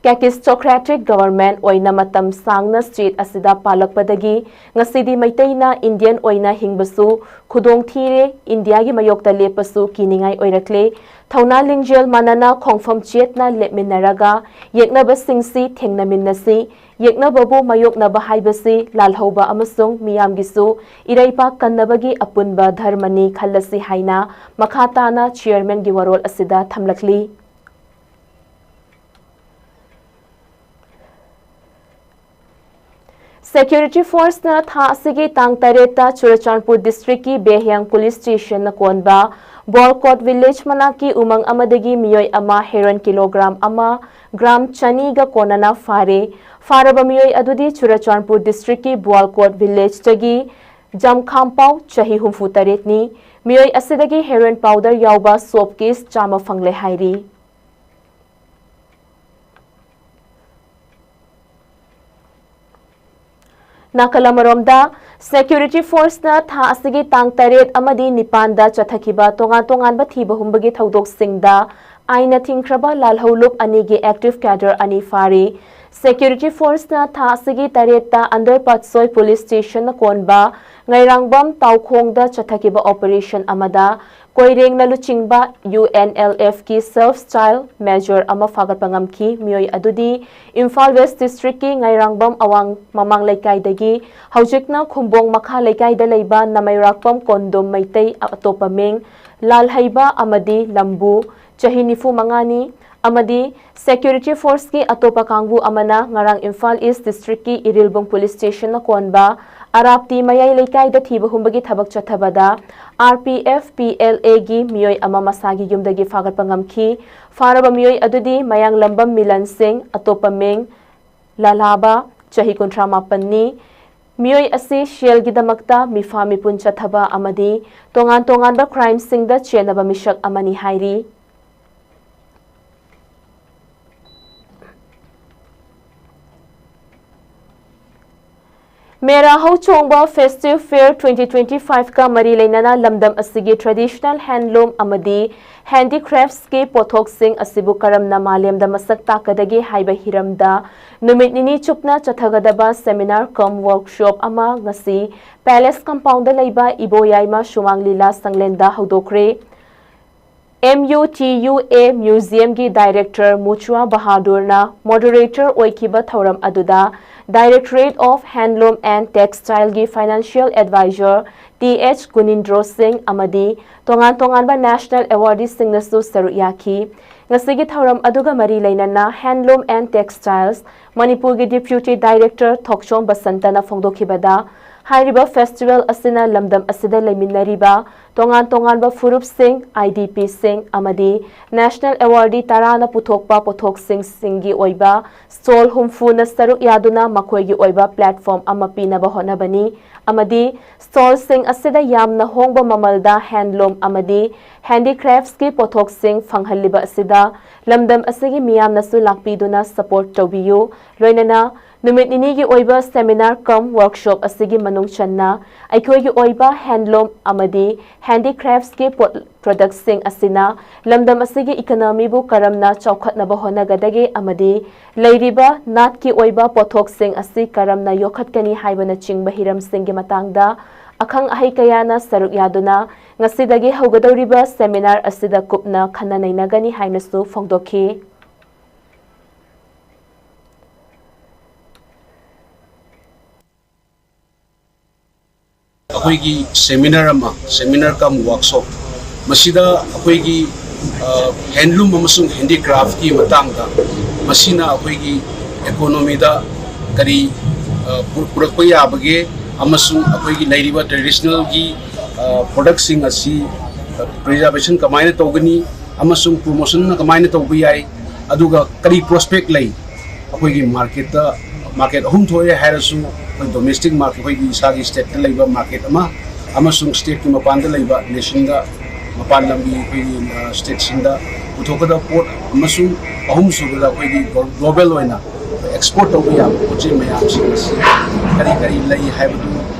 Technocratic government ꯑꯣꯏꯅ ꯃꯇꯝ ꯁꯥꯡꯅ state ꯑꯁꯤꯗ ꯄꯥꯜꯂꯛꯄꯗꯒꯤ ꯉꯁꯤꯗꯤ ꯃꯩꯇꯩꯅ Indian ꯑꯣꯏꯅ ꯍꯤꯡꯕꯁꯨ ꯈꯨꯗꯣꯡ ꯊꯤꯔꯦ, ꯏꯟꯗꯤꯌꯥꯒꯤ ꯃꯥꯌꯣꯛꯇ ꯂꯦꯞꯄꯁꯨ ꯀꯤꯅꯤꯡꯉꯥꯏ ꯑꯣꯏꯔꯛꯂꯦ꯫ ꯊꯧꯅꯥ ꯂꯤꯡꯖꯦꯜ ꯃꯥꯟꯅꯅ ꯈꯣꯡꯐꯝ ꯆꯦꯠꯅ ꯂꯦꯞꯃꯤꯟꯅꯔꯒ ꯌꯦꯛꯅꯕꯁꯤꯡꯁꯤ ꯊꯦꯡꯅꯃꯤꯟꯅꯁꯤ꯫ ꯌꯦꯛꯅꯕꯕꯨ ꯃꯥꯌꯣꯛꯅꯕ ꯍꯥꯏꯕꯁꯤ ꯂꯥꯜꯍꯧꯕ ꯑꯃꯁꯨꯡ ꯃꯤꯌꯥꯝꯒꯤꯁꯨ ꯏꯔꯩꯄꯥꯛ ꯀꯟꯅꯕꯒꯤ ꯑꯄꯨꯟꯕ ꯙꯔꯃꯅꯤ ꯈꯜꯂꯁꯤ ꯍꯥꯏꯅ ꯃꯈꯥ ꯇꯥꯅ chairmanꯒꯤ ꯋꯥꯔꯣꯜ ꯑꯁꯤꯗ ꯊꯝꯂꯛꯂꯤ꯫ Security forceꯅ ꯊꯥ ꯑꯁꯤꯒꯤ ꯇꯥꯡ ꯇꯔꯦꯠꯇ ꯆꯨꯔꯆꯥꯟꯄꯨꯔ districtꯀꯤ ꯕꯦꯍꯤꯌꯥꯡ police stationꯅ ꯀꯣꯟꯕ ꯕꯣꯜꯀꯣꯠ village ꯃꯅꯥꯛꯀꯤ ꯎꯃꯪ ꯑꯃꯗꯒꯤ ꯃꯤꯑꯣꯏ ꯑꯃ heroin kilogram ꯑꯃ gram ꯆꯅꯤꯒ ꯀꯣꯟꯅꯅ ꯐꯥꯔꯦ꯫ ꯐꯥꯔꯕ ꯃꯤꯑꯣꯏ ꯑꯗꯨꯗꯤ ꯆꯨꯔꯆꯥꯟꯄꯨꯔ districtꯀꯤ ꯕꯣꯜꯀꯣꯠ villageꯇꯒꯤ ꯖꯝꯈꯥꯝꯄꯥꯎ, ꯆꯍꯤ ꯍꯨꯝꯐꯨ ꯇꯔꯦꯠꯅꯤ꯫ ꯃꯤꯑꯣꯏ ꯑꯁꯤꯗꯒꯤ heroin powder ꯌꯥꯎꯕ soap case ꯆꯥꯝꯃ ꯐꯪꯂꯦ ꯍꯥꯏꯔꯤ꯫ ꯅꯥꯀꯜ ꯑꯃꯔꯣꯝꯗ, security forceꯅ ꯊꯥ ꯑꯁꯤꯒꯤ ꯇꯥꯡ ꯇꯔꯦꯠ ꯑꯃꯗꯤ ꯅꯤꯄꯥꯟꯗ ꯆꯠꯊꯈꯤꯕ ꯇꯣꯉꯥꯟ ꯇꯣꯉꯥꯟꯕ ꯊꯤꯕ ꯍꯨꯝꯕꯒꯤ ꯊꯧꯗꯣꯛꯁꯤꯡꯗ ꯑꯥꯏꯟꯅ ꯊꯤꯡꯈ꯭ꯔꯕ ꯂꯥꯜꯍꯧꯂꯨꯞ ꯑꯅꯤꯒꯤ active cadre ꯑꯅꯤ ꯐꯥꯔꯤ꯫ Security forceꯅ ꯊꯥ ꯑꯁꯤꯒꯤ ꯇꯔꯦꯠꯇ under ꯄꯥꯠꯁꯣꯏ police stationꯅ ꯀꯣꯟꯕ ꯉꯩꯔꯥꯡꯕꯝ ꯇꯥꯎꯈꯣꯡꯗ ꯆꯠꯊꯈꯤꯕ operation ꯑꯃꯗ ꯀꯣꯏꯔꯦꯡꯅ ꯂꯨꯆꯤꯡꯕ UNLFꯀꯤ self style major ꯑꯃ ꯐꯥꯒꯠꯄ ꯉꯝꯈꯤ꯫ ꯃꯤꯑꯣꯏ ꯑꯗꯨꯗꯤ ꯏꯝꯐꯥꯜ West districtꯀꯤ ꯉꯩꯔꯥꯡꯕꯝ ꯑꯋꯥꯡ ꯃꯃꯥꯡ ꯂꯩꯀꯥꯏꯗꯒꯤ, ꯍꯧꯖꯤꯛꯅ ꯈꯨꯝꯕꯣꯡ ꯃꯈꯥ ꯂꯩꯀꯥꯏꯗ ꯂꯩꯕ ꯅꯃꯩꯔꯥꯛꯄꯝ ꯀꯣꯟꯗꯨꯝ ꯃꯩꯇꯩ, ꯑꯇꯣꯞꯄ ꯃꯤꯡ ꯂꯥꯜꯍꯩꯕ ꯑꯃꯗꯤ ꯂꯝꯕꯨ, ꯆꯍꯤ ꯅꯤꯐꯨ ꯃꯉꯥꯅꯤ, ꯑꯃꯗꯤ security forceꯀꯤ ꯑꯇꯣꯞꯄ ꯀꯥꯡꯕꯨ ꯑꯃꯅ ꯉꯔꯥꯡ ꯏꯝꯐꯥꯜ East districtꯀꯤ ꯏꯔꯤꯜꯕꯨꯡ police stationꯅ ꯀꯣꯟꯕ ꯑꯔꯥꯞꯇꯤ ꯃꯌꯥꯏ ꯂꯩꯀꯥꯏꯗ ꯊꯤꯕ ꯍꯨꯝꯕꯒꯤ ꯊꯕꯛ ꯆꯠꯊꯕꯗ RPF PLAꯒꯤ ꯃꯤꯑꯣꯏ ꯑꯃ ꯃꯁꯥꯒꯤ ꯌꯨꯝꯗꯒꯤ ꯐꯥꯒꯠꯄ ꯉꯝꯈꯤ꯫ ꯐꯥꯔꯕ ꯃꯤꯑꯣꯏ ꯑꯗꯨꯗꯤ ꯃꯌꯥꯡꯂꯝꯕꯝ ꯃꯤꯂꯟ ꯁꯤꯡ, ꯑꯇꯣꯞꯄ ꯃꯤꯡ ꯂꯥꯂꯥꯕꯥ, ꯆꯍꯤ ꯀꯨꯟꯊ꯭ꯔꯥ ꯃꯥꯄꯟꯅꯤ꯫ ꯃꯤꯑꯣꯏ ꯑꯁꯤ ꯁꯦꯜꯒꯤꯗꯃꯛꯇ ꯃꯤꯐꯥ ꯃꯤꯄꯨꯟ ꯆꯠꯊꯕ ꯑꯃꯗꯤ ꯇꯣꯉꯥꯟ ꯇꯣꯉꯥꯟꯕ crimeꯁꯤꯡꯗ ꯆꯦꯟꯅꯕ ꯃꯤꯁꯛ ꯑꯃꯅꯤ ꯍꯥꯏꯔꯤ꯫ ꯃꯦꯔꯥ ꯍꯧꯆꯣꯡꯕ Festive Fair twenty twenty five ꯀ ꯃꯔꯤ ꯂꯩꯅꯅ ꯂꯝꯗꯝ ꯑꯁꯤꯒꯤ traditional handloom ꯑꯃꯗꯤ handicrafts ꯀꯤ ꯄꯣꯠꯊꯣꯛꯁꯤꯡ ꯑꯁꯤꯕꯨ ꯀꯔꯝꯅ ꯃꯥꯂꯦꯝꯗ ꯃꯁꯛ ꯇꯥꯛꯀꯗꯒꯦ ꯍꯥꯏꯕ ꯍꯤꯔꯝꯗ ꯅꯨꯃꯤꯠ ꯅꯤꯅꯤ ꯆꯨꯞꯅ ꯆꯠꯊꯒꯗꯕ seminar cum workshop ꯑꯃ ꯉꯁꯤ Palace compound ꯗ ꯂꯩꯕ ꯏꯕꯣꯌꯥꯏꯃ ꯁꯨꯃꯥꯡ ꯂꯤꯂꯥ ꯁꯪꯂꯦꯟꯗ ꯍꯧꯗꯣꯛꯈ꯭ꯔꯦ꯫ M U T U A Museum ꯒꯤ director ꯃꯨꯆꯨꯋꯥ ꯕꯍꯥꯗꯨꯔꯅ moderator ꯑꯣꯏꯈꯤꯕ ꯊꯧꯔꯝ ꯑꯗꯨꯗ Directorate of Handloom and Textile ꯒꯤ financial advisor T H ꯒꯨꯅꯤꯟꯗ꯭ꯔꯣ ꯁꯤꯡ ꯑꯃꯗꯤ ꯇꯣꯉꯥꯟ ꯇꯣꯉꯥꯟꯕ national awardee ꯁꯤꯡꯅꯁꯨ ꯁꯔꯨꯛ ꯌꯥꯈꯤ꯫ ꯉꯁꯤꯒꯤ ꯊꯧꯔꯝ ꯑꯗꯨꯒ ꯃꯔꯤ ꯂꯩꯅꯅ Handloom and Textiles ꯃꯅꯤꯄꯨꯔꯒꯤ Deputy Director ꯊꯣꯛꯆꯣꯝ ꯕꯁꯟꯇꯅ ꯐꯣꯡꯗꯣꯛꯈꯤꯕꯗ, ꯍꯥꯏꯔꯤꯕ festival ꯑꯁꯤꯅ ꯂꯝꯗꯝ ꯑꯁꯤꯗ ꯂꯩꯃꯤꯟꯅꯔꯤꯕ ꯇꯣꯉꯥꯟ ꯇꯣꯉꯥꯟꯕ ꯐꯨꯔꯨꯞꯁꯤꯡ, I D P ꯁꯤꯡ ꯑꯃꯗꯤ national awardee ꯇꯔꯥꯅ ꯄꯨꯊꯣꯛꯄ ꯄꯣꯠꯊꯣꯛꯁꯤꯡꯒꯤ ꯑꯣꯏꯕ stall ꯍꯨꯝꯐꯨꯅ ꯁꯔꯨꯛ ꯌꯥꯗꯨꯅ ꯃꯈꯣꯏꯒꯤ ꯑꯣꯏꯕ platform ꯑꯃ ꯄꯤꯅꯕ ꯍꯣꯠꯅꯕꯅꯤ ꯑꯃꯗꯤ stall ꯁꯤꯡ ꯑꯁꯤꯗ ꯌꯥꯝꯅ ꯍꯣꯡꯕ ꯃꯃꯜꯗ handloom ꯑꯃꯗꯤ handicrafts ꯀꯤ ꯄꯣꯠꯊꯣꯛꯁꯤꯡ ꯐꯪꯍꯜꯂꯤꯕ ꯑꯁꯤꯗ ꯂꯝꯗꯝ ꯑꯁꯤꯒꯤ ꯃꯤꯌꯥꯝꯅꯁꯨ ꯂꯥꯛꯄꯤꯗꯨꯅ support ꯇꯧꯕꯤꯌꯨ꯫ ꯂꯣꯏꯅꯅ ꯅꯨꯃꯤꯠ ꯅꯤꯅꯤꯒꯤ ꯑꯣꯏꯕ seminar cum workshop ꯑꯁꯤꯒꯤ ꯃꯅꯨꯡ ꯆꯟꯅ ꯑꯩꯈꯣꯏꯒꯤ ꯑꯣꯏꯕ handloom ꯑꯃꯗꯤ handicrafts ꯀꯤ ꯄꯣꯠ-, product ꯁꯤꯡ ꯑꯁꯤꯅ ꯂꯝꯗꯝ ꯑꯁꯤꯒꯤ economy ꯕꯨ ꯀꯔꯝꯅ ꯆꯥꯎꯈꯠꯅꯕ ꯍꯣꯠꯅꯒꯗꯒꯦ ꯑꯃꯗꯤ ꯂꯩꯔꯤꯕ ꯅꯥꯠꯀꯤ ꯑꯣꯏꯕ ꯄꯣꯠꯊꯣꯛꯁꯤꯡ ꯑꯁꯤ ꯀꯔꯝꯅ ꯌꯣꯛꯈꯠꯀꯅꯤ ꯍꯥꯏꯕꯅꯆꯤꯡꯕ ꯍꯤꯔꯝꯁꯤꯡꯒꯤ ꯃꯇꯥꯡꯗ ꯑꯈꯪ ꯑꯍꯩ ꯀꯌꯥꯅ ꯁꯔꯨꯛ ꯌꯥꯗꯨꯅ ꯉꯁꯤꯗꯒꯤ ꯍꯧꯒꯗꯧꯔꯤꯕ seminar ꯑꯁꯤꯗ ꯀꯨꯞꯅ ꯈꯟꯅ ꯅꯩꯅꯒꯅꯤ ꯍꯥꯏꯅꯁꯨ ꯐꯣꯡꯗꯣꯛꯈꯤ꯫ ꯑꯩꯈꯣꯏꯒꯤ seminar ꯑꯃ, seminar cum workshop, ꯃꯁꯤꯗ ꯑꯩꯈꯣꯏꯒꯤ, ꯑ, handloom ꯑꯃꯁꯨꯡ handicraft ꯀꯤ ꯃꯇꯥꯡꯗ, ꯃꯁꯤꯅ ꯑꯩꯈꯣꯏꯒꯤ economy ꯗ ꯀꯔꯤ, ꯑ, ꯄꯨ-, ꯄꯨꯔꯛꯄ ꯌꯥꯕꯒꯦ ꯑꯃꯁꯨꯡ ꯑꯩꯈꯣꯏꯒꯤ ꯂꯩꯔꯤꯕ traditional ꯒꯤ, ꯑ, product ꯁꯤꯡ ꯑꯁꯤ, ꯑ, preservation ꯀꯃꯥꯏꯅ ꯇꯧꯒꯅꯤ ꯑꯃꯁꯨꯡ promotion ꯅ ꯀꯃꯥꯏꯅ ꯇꯧꯕ ꯌꯥꯏ, ꯑꯗꯨꯒ ꯀꯔꯤ prospect ꯂꯩ ꯑꯩꯈꯣꯏꯒꯤ market ꯇ꯫ Market ꯑꯍꯨꯝ ꯊꯣꯛꯑꯦ ꯍꯥꯏꯔꯁꯨ, ꯑꯩꯈꯣꯏ domestic market, ꯑꯩꯈꯣꯏꯒꯤ ꯏꯁꯥꯒꯤ state ꯇ ꯂꯩꯕ market ꯑꯃ, ꯑꯃꯁꯨꯡ state ꯀꯤ ꯃꯄꯥꯟꯗ ꯂꯩꯕ, nation ꯗ, ꯃꯄꯥꯟ ꯂꯝꯒꯤ ꯑꯩꯈꯣꯏꯒꯤ, ꯑ, state ꯁꯤꯡꯗ ꯄꯨꯊꯣꯛꯀꯗꯕ ꯄꯣꯠ, ꯑꯃꯁꯨꯡ ꯑꯍꯨꯝꯁꯨꯕꯗ ꯑꯩꯈꯣꯏꯒꯤ glo-, global ꯑꯣꯏꯅ export ꯇꯧꯕ ꯌꯥꯕ ꯄꯣꯠ ꯆꯩ ꯃꯌꯥꯝꯁꯤꯡ ꯑꯁꯤ ꯀꯔꯤ ꯀꯔꯤ ꯂꯩ ꯍꯥꯏꯕꯗꯨ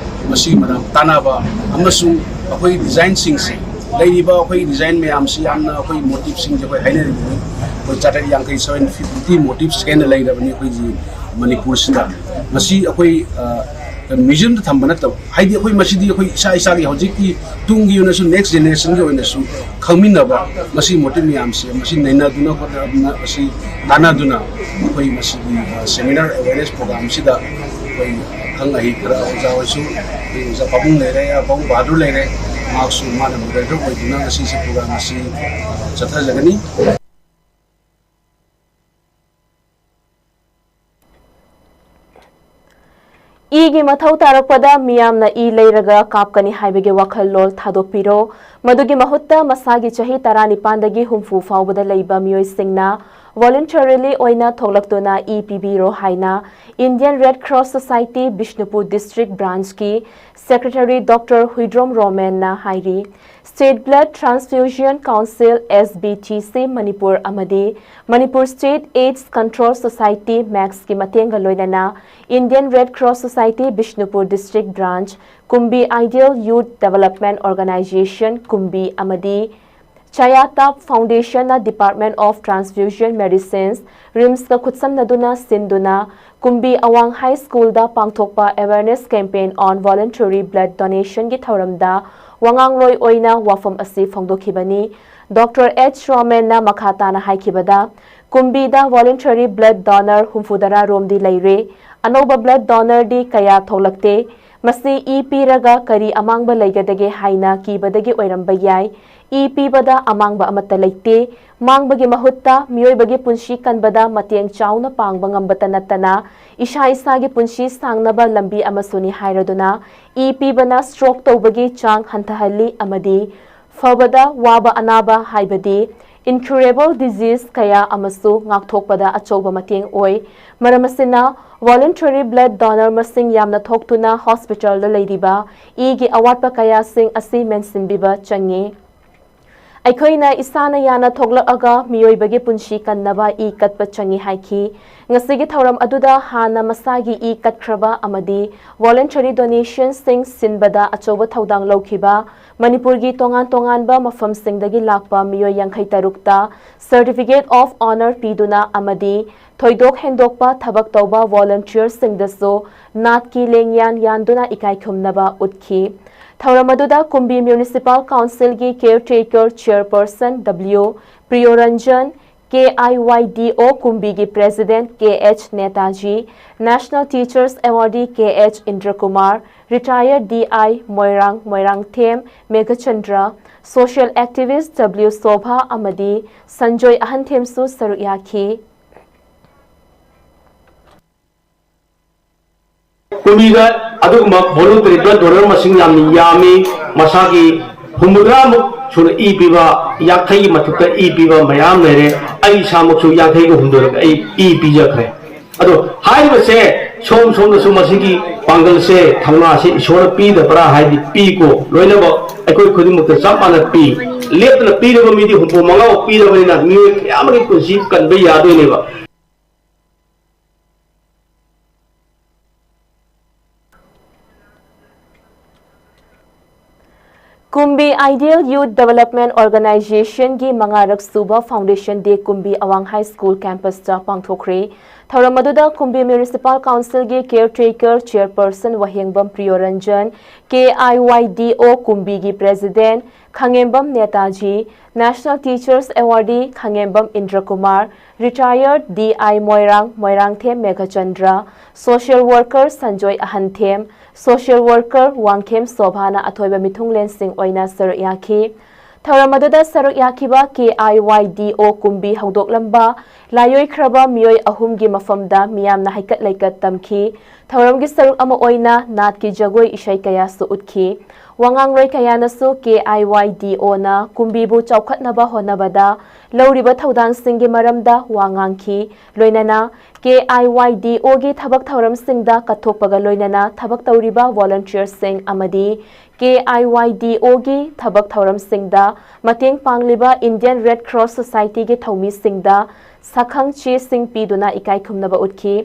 ꯃꯁꯤꯒꯤ ꯃꯔꯝ ꯇꯥꯟꯅꯕ ꯑꯃꯁꯨꯡ ꯑꯩꯈꯣꯏꯒꯤ ꯗꯤꯖꯥꯏꯟꯁꯤꯡꯁꯦ, ꯂꯩꯔꯤꯕ ꯑꯩꯈꯣꯏꯒꯤ ꯗꯤꯖꯥꯏꯟ ꯃꯌꯥꯝꯁꯤ ꯌꯥꯝꯅ ꯑꯩꯈꯣꯏ ꯃꯣꯇꯤꯞꯁꯤꯡꯁꯦ ꯑꯩꯈꯣꯏ ꯍꯥꯏꯅꯔꯤꯕꯅꯤ꯫ ꯑꯩꯈꯣꯏ ꯆꯥꯇ꯭ꯔꯦꯠ ꯌꯥꯡꯈꯩ, seven fifty motifs ꯍꯦꯟꯅ ꯂꯩꯔꯕꯅꯤ ꯑꯩꯈꯣꯏꯒꯤ ꯃꯅꯤꯄꯨꯔꯁꯤꯗ꯫ ꯃꯁꯤ ꯑꯩꯈꯣꯏ ꯃ꯭ꯌꯨꯖꯤꯌꯝꯗ ꯊꯝꯕ ꯅꯠꯇꯕ, ꯍꯥꯏꯗꯤ ꯑꯩꯈꯣꯏ ꯃꯁꯤꯗꯤ ꯑꯩꯈꯣꯏ ꯏꯁꯥ ꯏꯁꯥꯒꯤ ꯍꯧꯖꯤꯛꯀꯤ ꯇꯨꯡꯒꯤ ꯑꯣꯏꯅꯁꯨ, ꯅꯦꯛꯁ ꯖꯦꯅꯦꯔꯦꯁꯟꯒꯤ ꯑꯣꯏꯅꯁꯨ ꯈꯪꯃꯤꯟꯅꯕ, ꯃꯁꯤ ꯃꯣꯇꯤꯞ ꯃꯌꯥꯝꯁꯦ ꯃꯁꯤ ꯅꯩꯅꯗꯨꯅ ꯈꯣꯠꯅꯗꯨꯅ ꯃꯁꯤ ꯇꯥꯟꯅꯗꯨꯅ ꯑꯩꯈꯣꯏ ꯃꯁꯤꯒꯤ ꯁꯦꯃꯤꯅꯥꯔ ꯑꯦꯋꯦꯔꯅꯦꯁ ꯄ꯭ꯔꯣꯒ꯭ꯔꯥꯝꯁꯤꯗ ꯑꯩꯈꯣꯏ ꯑꯈꯪ ꯑꯍꯩ ꯈꯔ, ꯑꯣꯖꯥ ꯍꯣꯏꯁꯨ, ꯑꯩꯈꯣꯏ ꯑꯣꯖꯥ ꯄꯥꯕꯨꯡ ꯂꯩꯔꯦ, ꯄꯥꯕꯨꯡ ꯕꯍꯥꯗꯨꯔ ꯂꯩꯔꯦ, ꯃꯍꯥꯛꯁꯨ ꯃꯥꯅ ꯃꯣꯗꯦꯔꯦꯇꯔ ꯑꯣꯏꯗꯨꯅ ꯉꯁꯤꯁꯦ ꯄ꯭ꯔꯣꯒ꯭ꯔꯥꯝ ꯑꯁꯤ ꯆꯠꯊꯖꯒꯅꯤ꯫ ꯏꯒꯤ ꯃꯊꯧ ꯇꯥꯔꯛꯄꯗ ꯃꯤꯌꯥꯝꯅ ꯏ ꯂꯩꯔꯒ ꯀꯥꯞꯀꯅꯤ ꯍꯥꯏꯕꯒꯤ ꯋꯥꯈꯜꯂꯣꯟ ꯊꯥꯗꯣꯛꯄꯤꯔꯣ꯫ ꯃꯗꯨꯒꯤ ꯃꯍꯨꯠꯇ ꯃꯁꯥꯒꯤ ꯆꯍꯤ ꯇꯔꯥꯅꯤꯄꯥꯟꯗꯒꯤ ꯍꯨꯝꯐꯨ ꯐꯥꯎꯕꯗ ꯂꯩꯕ ꯃꯤꯑꯣꯏꯁꯤꯡꯅ voluntarily ꯑꯣꯏꯅ ꯊꯣꯛꯂꯛꯇꯨꯅ ꯏ ꯄꯤꯕꯤꯔꯣ ꯍꯥꯏꯅ Indian Red Cross Society Bishnupur district ꯕ꯭ꯔꯥꯟꯆꯀꯤ ꯁꯦꯀ꯭ꯔꯦꯇꯔꯤ ꯗꯣꯛꯇꯔ ꯍꯨꯏꯗ꯭ꯔꯣꯝ ꯔꯣꯃꯦꯟꯅ ꯍꯥꯏꯔꯤ꯫ State Blood Transfusion Council, S B T C, Manipur ꯑꯃꯗꯤ Manipur State AIDS Control Society, ꯃꯦꯛꯁꯀꯤ ꯃꯇꯦꯡꯒ ꯂꯣꯏꯅꯅ Indian Red Cross Society Bishnupur district branch, Kumbi Ideal Youth Development Organization, Kumbi ꯑꯃꯗꯤ ꯆꯌꯥꯇꯥꯞ ꯐꯥꯎꯟꯗꯦꯁꯟꯅ Department of Transfusion Medicines, ꯔꯤꯝꯁꯀ ꯈꯨꯠꯁꯝꯅꯗꯨꯅ ꯁꯤꯟꯗꯨꯅ ꯀꯨꯝꯕꯤ ꯑꯋꯥꯡ ꯍꯥꯏ ꯁ꯭ꯀꯨꯜꯗ ꯄꯥꯡꯊꯣꯛꯄ Awareness Campaign on Voluntary Blood Donationꯒꯤ ꯊꯧꯔꯝꯗ ꯋꯥꯉꯥꯡꯂꯣꯏ ꯑꯣꯏꯅ ꯋꯥꯐꯝ ꯑꯁꯤ ꯐꯣꯡꯗꯣꯛꯈꯤꯕꯅꯤ꯫ ꯗꯣꯛꯇꯔ ꯑꯦꯆ ꯔꯣꯃꯦꯟꯅ ꯃꯈꯥ ꯇꯥꯅ ꯍꯥꯏꯈꯤꯕꯗ, ꯀꯨꯝꯕꯤꯗ voluntary blood donor ꯍꯨꯝꯐꯨꯇꯔꯥ ꯔꯣꯝꯗꯤ ꯂꯩꯔꯦ꯫ ꯑꯅꯧꯕ blood donorꯗꯤ ꯀꯌꯥ ꯊꯣꯛꯂꯛꯇꯦ꯫ ꯃꯁꯤ ꯏ ꯄꯤꯔꯒ ꯀꯔꯤ ꯑꯃꯥꯡꯕ ꯂꯩꯒꯗꯒꯦ ꯍꯥꯏꯅ ꯀꯤꯕꯗꯒꯤ ꯑꯣꯏꯔꯝꯕ ꯌꯥꯏ꯫ ꯏ ꯄꯤꯕꯗ ꯑꯃꯥꯡꯕ ꯑꯃꯠꯇ ꯂꯩꯇꯦ꯫ ꯃꯥꯡꯕꯒꯤ ꯃꯍꯨꯠꯇ ꯃꯤꯑꯣꯏꯕꯒꯤ ꯄꯨꯟꯁꯤ ꯀꯟꯕꯗ ꯃꯇꯦꯡ ꯆꯥꯎꯅ ꯄꯥꯡꯕ ꯉꯝꯕꯇ ꯅꯠꯇꯅ ꯏꯁꯥ ꯏꯁꯥꯒꯤ ꯄꯨꯟꯁꯤ ꯁꯥꯡꯅꯕ ꯂꯝꯕꯤ ꯑꯃꯁꯨꯅꯤ ꯍꯥꯏꯔꯗꯨꯅ ꯏ ꯄꯤꯕꯅ stroke ꯇꯧꯕꯒꯤ ꯆꯥꯡ ꯍꯟꯊꯍꯜꯂꯤ ꯑꯃꯗꯤ ꯐꯕꯗ ꯋꯥꯕ ꯑꯅꯥꯕ ꯍꯥꯏꯕꯗꯤ incurable disease ꯀꯌꯥ ꯑꯃꯁꯨ ꯉꯥꯛꯊꯣꯛꯄꯗ ꯑꯆꯧꯕ ꯃꯇꯦꯡ ꯑꯣꯏ꯫ ꯃꯔꯝ ꯑꯁꯤꯅ, voluntary blood donor ꯃꯁꯤꯡ ꯌꯥꯝꯅ ꯊꯣꯛꯇꯨꯅ hospitalꯗ ꯂꯩꯔꯤꯕ ꯏꯒꯤ ꯑꯋꯥꯠꯄ ꯀꯌꯥꯁꯤꯡ ꯑꯁꯤ ꯃꯦꯟꯁꯤꯟꯕꯤꯕ ꯆꯪꯉꯤ꯫ ꯑꯩꯈꯣꯏꯅ ꯏꯁꯥꯅ ꯌꯥꯅ ꯊꯣꯛꯂꯛꯑꯒ ꯃꯤꯑꯣꯏꯕꯒꯤ ꯄꯨꯟꯁꯤ ꯀꯟꯅꯕ ꯏ ꯀꯠꯄ ꯆꯪꯉꯤ ꯍꯥꯏꯈꯤ꯫ ꯉꯁꯤꯒꯤ ꯊꯧꯔꯝ ꯑꯗꯨꯗ ꯍꯥꯟꯅ ꯃꯁꯥꯒꯤ ꯏ ꯀꯠꯈ꯭ꯔꯕ ꯑꯃꯗꯤ voluntary donationꯁꯤꯡ ꯁꯤꯟꯕꯗ ꯑꯆꯧꯕ ꯊꯧꯗꯥꯡ ꯂꯧꯈꯤꯕ ꯃꯅꯤꯄꯨꯔꯒꯤ ꯇꯣꯉꯥꯟ ꯇꯣꯉꯥꯟꯕ ꯃꯐꯝꯁꯤꯡꯗꯒꯤ ꯂꯥꯛꯄ ꯃꯤꯑꯣꯏ ꯌꯥꯡꯈꯩ ꯇꯔꯨꯛꯇ Certificate of Honour ꯄꯤꯗꯨꯅ ꯑꯃꯗꯤ ꯊꯣꯏꯗꯣꯛ ꯍꯦꯟꯗꯣꯛꯄ ꯊꯕꯛ ꯇꯧꯕ volunteerꯁꯤꯡꯗꯁꯨ ꯅꯥꯠꯀꯤ ꯂꯦꯡꯌꯥꯟ ꯌꯥꯟꯗꯨꯅ ꯏꯀꯥꯏꯈꯨꯝꯅꯕ ꯎꯠꯈꯤ꯫ ꯊꯧꯔꯝ ꯑꯗꯨꯗ ꯀꯨꯝꯕꯤ Municipal Councilꯒꯤ Caretaker Chairperson W ꯄ꯭ꯔꯤꯌꯣꯔꯟꯖꯟ, KIYDO ꯀꯨꯝꯕꯤꯒꯤ President KH Netaji, National Teachers Awardee KH ꯏꯟꯗ꯭ꯔꯀꯨꯃꯥꯔ, Retired DI ꯃꯣꯏꯔꯥꯡ Moirangthem Meghachandra, Social Activist W Sobha ꯑꯃꯗꯤ ꯁꯟꯖꯣꯏ ꯑꯍꯟꯊꯦꯝꯁꯨ ꯁꯔꯨꯛ ꯌꯥꯈꯤ꯫ ꯀꯨꯝꯕꯤꯗ ꯑꯗꯨꯒꯨꯝꯕ voluntary blood donor ꯃꯁꯤꯡ ꯌꯥꯝꯅ ꯌꯥꯝꯃꯤ꯫ ꯃꯁꯥꯒꯤ ꯍꯨꯝꯐꯨꯇꯔꯥꯃꯨꯛ ꯁꯨꯅ ꯏ ꯄꯤꯕ, ꯌꯥꯡꯈꯩꯒꯤ ꯃꯊꯛꯇ ꯏ ꯄꯤꯕ ꯃꯌꯥꯝ ꯂꯩꯔꯦ꯫ ꯑꯩ ꯏꯁꯥꯃꯛꯁꯨ ꯌꯥꯡꯈꯩꯒ ꯍꯨꯝꯗꯣꯏꯔꯛ ꯑꯩ ꯏ ꯄꯤꯖꯈ꯭ꯔꯦ꯫ ꯑꯗꯣ ꯍꯥꯏꯔꯤꯕꯁꯦ ꯁꯣꯝ ꯁꯣꯝꯗꯁꯨ ꯃꯁꯤꯒꯤ ꯄꯥꯡꯒꯜꯁꯦ, ꯊꯧꯅꯥꯁꯦ ꯏꯁꯣꯔꯅ ꯄꯤꯗꯕ꯭ꯔꯥ ꯍꯥꯏꯗꯤ ꯄꯤꯀꯣ꯫ ꯂꯣꯏꯅꯃꯛ ꯑꯩꯈꯣꯏ ꯈꯨꯗꯤꯡꯃꯛꯇ ꯆꯞ ꯃꯥꯟꯅ ꯄꯤ꯫ ꯂꯦꯞꯇꯅ ꯄꯤꯔꯕ ꯃꯤꯗꯤ ꯍꯨꯝꯐꯨ ꯃꯉꯥꯃꯨꯛ ꯄꯤꯔꯕꯅꯤꯅ ꯃꯤꯑꯣꯏ ꯀꯌꯥ ꯑꯃꯒꯤ ꯄꯨꯟꯁꯤ ꯀꯟꯕ ꯌꯥꯗꯣꯏꯅꯦꯕ꯫ ꯀꯨꯝꯕꯤ Ideal Youth Development Organizationꯒꯤ ꯃꯉꯥꯔꯛ ꯁꯨꯕ Foundation Day ꯀꯨꯝꯕꯤ ꯑꯋꯥꯡ High School Campusꯇ ꯄꯥꯡꯊꯣꯛꯈ꯭ꯔꯦ꯫ ꯊꯧꯔꯝ ꯑꯗꯨꯗ ꯀꯨꯝꯕꯤ Municipal Councilꯒꯤ Caretaker Chairperson ꯋꯥꯍꯦꯡꯕꯝ ꯄ꯭ꯔꯤꯌꯣꯔꯟꯖꯟ, KIYDO ꯀꯨꯝꯕꯤꯒꯤ President ꯈꯥꯉꯦꯝꯕꯝ Netaji, National Teachers Awardee ꯈꯥꯉꯦꯝꯕꯝ ꯏꯟꯗ꯭ꯔꯀꯨꯃꯥꯔ, Retired DI ꯃꯣꯏꯔꯥꯡ Moirangthem Meghachandra, Social Worker Sanjoy ꯑꯍꯟꯊꯦꯝ, Social Worker Wangkhem ꯁꯣꯚꯥꯅ ꯑꯊꯣꯏꯕ ꯃꯤꯊꯨꯡꯂꯦꯟꯁꯤꯡ ꯑꯣꯏꯅ ꯁꯔꯨꯛ ꯌꯥꯈꯤ꯫ ꯊꯧꯔꯝ ꯑꯗꯨꯗ ꯁꯔꯨꯛ ꯌꯥꯈꯤꯕ KIYDO ꯀꯨꯝꯕꯤ ꯍꯧꯗꯣꯛꯂꯝꯕ ꯂꯥꯏꯑꯣꯏꯈ꯭ꯔꯕ ꯃꯤꯑꯣꯏ ꯑꯍꯨꯝꯒꯤ ꯃꯐꯝꯗ ꯃꯤꯌꯥꯝꯅ ꯍꯩꯀꯠ ꯂꯩꯀꯠ ꯇꯝꯈꯤ꯫ ꯊꯧꯔꯝꯒꯤ ꯁꯔꯨꯛ ꯑꯃ ꯑꯣꯏꯅ ꯅꯥꯠꯀꯤ ꯖꯒꯣꯏ ꯏꯁꯩ ꯀꯌꯥꯁꯨ ꯎꯠꯈꯤ꯫ ꯋꯥꯉꯥꯡꯂꯣꯏ ꯀꯌꯥꯅꯁꯨ KIYDOꯅ ꯀꯨꯝꯕꯤꯕꯨ ꯆꯥꯎꯈꯠꯅꯕ ꯍꯣꯠꯅꯕꯗ ꯂꯧꯔꯤꯕ ꯊꯧꯗꯥꯡꯁꯤꯡꯒꯤ ꯃꯔꯝꯗ ꯋꯥ ꯉꯥꯡꯈꯤ꯫ ꯂꯣꯏꯅꯅ ꯀꯦ ꯑꯥꯏ ꯋꯥꯏ ꯗꯤ ꯑꯣꯒꯤ ꯊꯕꯛ ꯊꯧꯔꯝꯁꯤꯡꯗ ꯀꯠꯊꯣꯛꯄꯒ ꯂꯣꯏꯅꯅ ꯊꯕꯛ ꯇꯧꯔꯤꯕ ꯚꯣꯂꯨꯟꯇꯤꯌꯔꯁꯤꯡ ꯑꯃꯗꯤ ꯀꯦ ꯑꯥꯏ ꯋꯥꯏ ꯗꯤ ꯑꯣꯒꯤ ꯊꯕꯛ ꯊꯧꯔꯝꯁꯤꯡꯗ ꯃꯇꯦꯡ ꯄꯥꯡꯂꯤꯕ ꯏꯟꯗꯤꯌꯟ ꯔꯦꯗ ꯀ꯭ꯔꯣꯁ ꯁꯣꯁꯥꯏꯇꯤꯒꯤ ꯊꯧꯃꯤꯁꯤꯡꯗ ꯁꯛꯈꯪ ꯆꯦꯁꯤꯡ ꯄꯤꯗꯨꯅ ꯏꯀꯥꯏ ꯈꯨꯝꯅꯕ ꯎꯠꯈꯤ꯫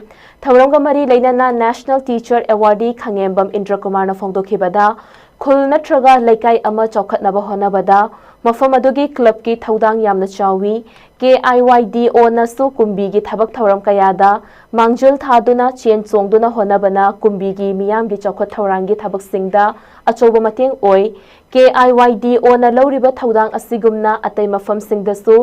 ꯊꯧꯔꯝꯒ ꯃꯔꯤ ꯂꯩꯅꯅ ꯅꯦꯁꯅꯦꯜ ꯇꯤꯆꯔ ꯑꯦꯋꯥꯔꯗꯤ ꯈꯪꯉꯦꯝꯕꯝ ꯏꯟꯗ꯭ꯔꯀꯨꯃꯥꯔꯅ ꯐꯣꯡꯗꯣꯛꯈꯤꯕꯗ, ꯈꯨꯜ ꯅꯠꯇ꯭ꯔꯒ ꯂꯩꯀꯥꯏ ꯑꯃ ꯆꯥꯎꯈꯠꯅꯕ ꯍꯣꯠꯅꯕꯗ ꯃꯐꯝ ꯑꯗꯨꯒꯤ ꯀ꯭ꯂꯕꯀꯤ ꯊꯧꯗꯥꯡ ꯌꯥꯝꯅ ꯆꯥꯎꯏ꯫ ꯀꯦ ꯑꯥꯏ ꯋꯥꯏ ꯗꯤ ꯑꯣꯅꯁꯨ ꯀꯨꯝꯕꯤꯒꯤ ꯊꯕꯛ ꯊꯧꯔꯝ ꯀꯌꯥꯗ ꯃꯥꯡꯖꯤꯜ ꯊꯥꯗꯨꯅ ꯆꯦꯟ ꯆꯣꯡꯗꯨꯅ ꯍꯣꯠꯅꯕꯅ ꯀꯨꯝꯕꯤꯒꯤ ꯃꯤꯌꯥꯝꯒꯤ ꯆꯥꯎꯈꯠ ꯊꯧꯔꯥꯡꯒꯤ ꯊꯕꯛꯁꯤꯡꯗ ꯑꯆꯧꯕ ꯃꯇꯦꯡ ꯑꯣꯏ꯫ ꯀꯦ ꯑꯥꯏ ꯋꯥꯏ ꯗꯤ ꯑꯣꯅ ꯂꯧꯔꯤꯕ ꯊꯧꯗꯥꯡ ꯑꯁꯤꯒꯨꯝꯅ ꯑꯇꯩ ꯃꯐꯝꯁꯤꯡꯗꯁꯨ